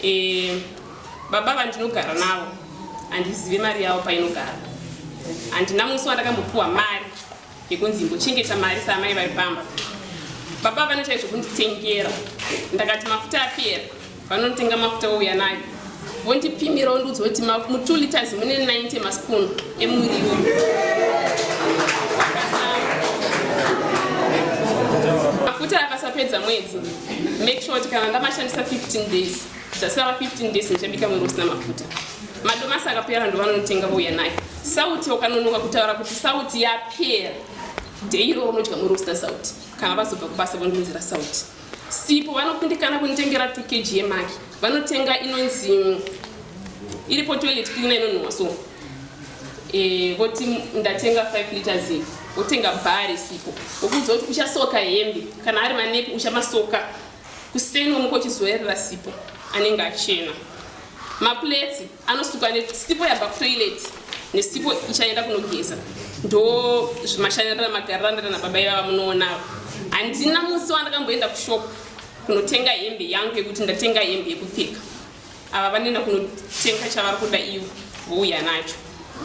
E, baba vandinogara navo handizive mari yavo painogara. Handina musi wandakambopiwa mari yekunzi imbochengeta mari saamai vari pamba. Baba vanoita zvekunditengera. Ndakati mafuta apera, vanotenga mafuta vouya nayo vondipimira vondiudza kuti mu2 liters mune 90 maspoon emuriwo. Mafuta akasapedza mwedzi, make sure kuti kana ndamashandisa 15 days, zvasara 15 days ndichabika muriwo usina mafuta. Madomasi akapera ndovanotenga vouya nayo. Sauti ukanonoka kutaura kuti sauti yapera, day iroro unodya muriwo usina sauti. Kana vazobva kubasa vondiunzira sauti. Sipo vanokundikana kunditengera 2 kg yemaki, vanotenga inonzi iripo toilet cleaner inonhuwa so voti ndatenga 5 liters, wotenga bhari sipo, wokuudza kuti uchasoka hembe, kana ari manepi uchamasoka kuseni, womuka uchizoerera sipo anenge achena. Maplates anosuka nesipo yabva kutoilet nesipo ichaenda kunogeza. Ndo zvimashandirira magarira nababa ivava munoona. Handina musi wandakamboenda kushop kunotenga hembe yangu yekuti ndatenga hembe yekupfeka. Ava vanoenda kunotenga chavari kuda ivo vouya nacho.